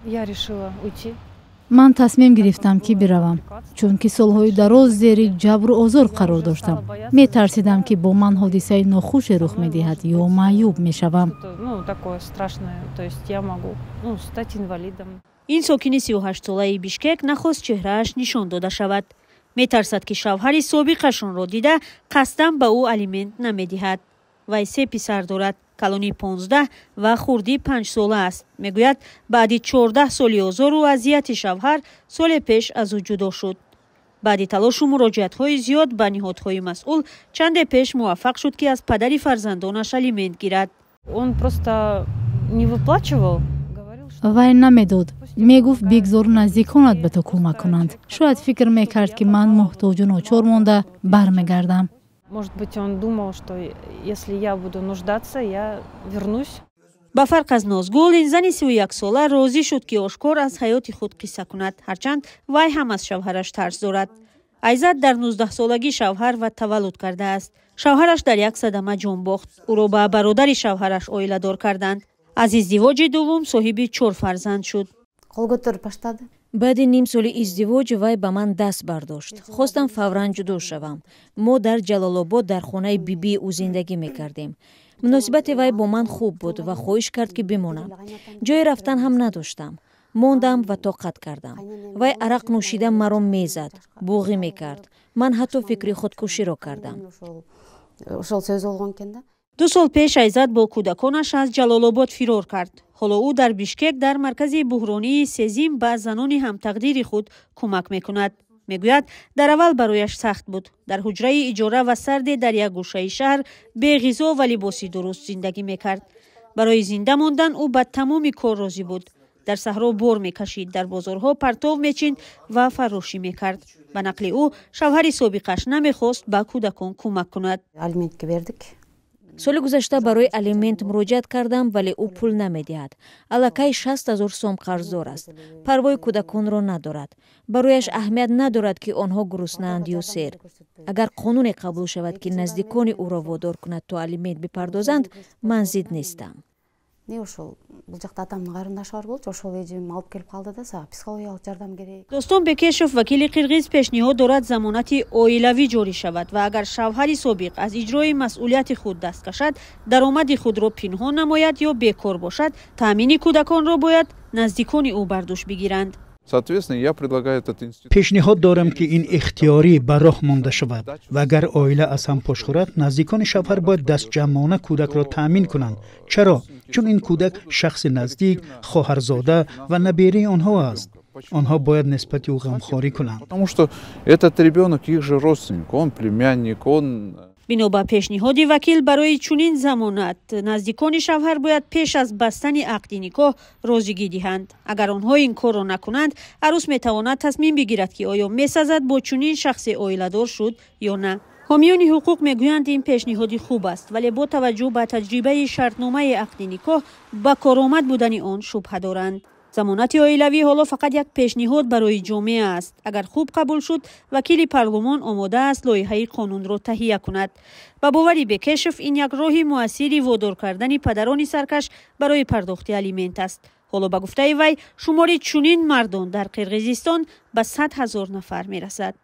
Я решила уйти. Ман тасмим гирифтам, ки биравам, чунки солҳои дароз зери ҷабру озор қарор доштам. Метарсидам, ки бо ман ҳодисаи нохуше рух медиҳад ё маъюб мешавам. Ну, такое страшное, то есть я могу, ну, стать инвалидом. Ин сокини 38-солаи Бишкек нахост чеҳрааш нишон дода шавад. Метарсад, ки шавҳари собиқашонро дида, қасдан ба ӯ алимент намедиҳад. Вай се писар дорад: калони 15 ва хурдӣ 5-сола аст. Мегӯяд, баъди 14 соли озору азияти шавҳар соле пеш аз ӯ ҷудо шуд. Баъди талошу муроҷиатҳои зиёд ба ниҳодҳои масъул, чанде пеш муваффақ шуд, ки аз падари фарзандонаш алимент гирад. Он просто не выплачивал. Вай намедод, мегуфт, бигзор наздиконат ба ту кӯмак кунанд. Шояд фикр мекард, ки ман муҳтоҷу ночор монда бармегардам. Может быть, он думал, что если я буду нуждаться, я вернусь. Ба фарқ аз Нозгул, ин зани 31-сола розӣ шуд, ки ошкор аз ҳаёти худ қисса кунад, ҳарчанд вай ҳам аз шавҳараш тарс дорад. Айзат дар 19-солагӣ шавҳар ва таваллуд кардааст. Шавҳараш дар як садама ҷон бохт. Ӯро ба бародари шавҳараш оиладор карданд. Аз издивоҷи дуввум соҳиби чор фарзанд шуд. Кол көтөрүп баштады. Баъди ним соли издивоҷ вай ба ман даст бардошт. Хостам фавран ҷудо шавам. Мо дар Ҷалолобод дар хонаи бибии ӯ зиндагӣ мекардем. Муносибати вай бо ман хуб буд ва хоҳиш кард, ки бимонам. Ҷои рафтан ҳам надоштам. Мондам ва тоқат кардам. Вай арақ нӯшида маро мезад, буғӣ мекард. Ман ҳатто фикри худкуширо кардам. Ошол сөз болгон экен да. 2 сол пеш Айзат бо кӯдаконаш аз Ҷалолобод фирор кард. Ҳоло ӯ дар Бишкек дар маркази буҳронии «Сезим» ба занони ҳамтақдири худ кӯмак мекунад. Мегӯяд, дар аввал барояш сахт буд. Дар ҳуҷраи иҷора ва сарде дар як гӯшаи шаҳр, беғизо ва либоси дуруст зиндагӣ мекард. Барои зинда мондан ӯ ба тамоми кор розӣ буд: дар саҳро бор мекашид, дар бозорҳо партов мечинд ва фаррошӣ мекард. Ба нақли ӯ, шавҳари собиқаш намехост ба кӯдакон кӯмак кунад. Алиментке бердик. Соли гузашта барои алимент муроҷиат кардам, вале ӯ пул намедиҳад. Аллакай 60 000 сом қарздор аст. Парвои кӯдаконро надорад. Барояш аҳамият надорад, ки онҳо гуруснаанд ё сер. Агар қонуне қабул шавад, ки наздикони ӯро водор кунад, то алимент бипардозанд, ман зид нестам. Не, ошол бул жакта атамдын карындашы бар болчу, ошол эжем алып келип калды да, сага психологиялык жардам керек. Достон Бекешов, вакили қирғиз, пешниҳод дорад, замонати оилавӣ ҷорӣ шавад ва агар шавҳари собиқ аз иҷрои масъулияти худ даст кашад, даромади худро пинҳон намояд ё бекор бошад, таъмини кӯдаконро бояд наздикони ӯ бар дӯш бигиранд. Соответственно, я предлагаю этот институт. Пешниҳод дорам, ки ин ихтиёрӣ ба роҳ монда шавад ва агар оила аз ҳам пош хӯрад, наздикони шавҳар бояд дастҷамъона кӯдакро таъмин кунанд. Чаро? Чун ин кӯдак шахси наздик, хоҳарзода ва набераи онҳо аст. Онҳо бояд нисбати ӯ ғамхорӣ кунанд. Потому что этот ребенок их же родственник, он племянник, он Бино ба пешниҳоди вакил, барои чунин замонат наздикони шавҳар бояд пеш аз бастани ақди никоҳ розигӣ диҳанд. Агар онҳо ин корро накунанд, арӯс метавонад тасмим бигирад, ки оё месазад бо чунин шахсе оиладор шуд ё на. Ҳомиёни ҳуқуқ мегӯянд, ин пешниҳоди хуб аст, вале бо таваҷҷӯҳ ба таҷрибаи шартномаи ақди никоҳ ба коромад будани он шубҳа доранд. Замонати оилавӣ ҳоло фақат як пешниҳод барои ҷомеа аст. Агар хуб қабул шуд, вакили парлумон омода аст лоиҳаи қонунро таҳия кунад. Ба бовари Бекешев, ин як роҳи муассири водор кардани падарони саркаш барои пардохти алимент аст. Ҳоло, ба гуфтаи вай, шумори чунин мардон дар Қирғизистон ба 100 000 нафар мерасад.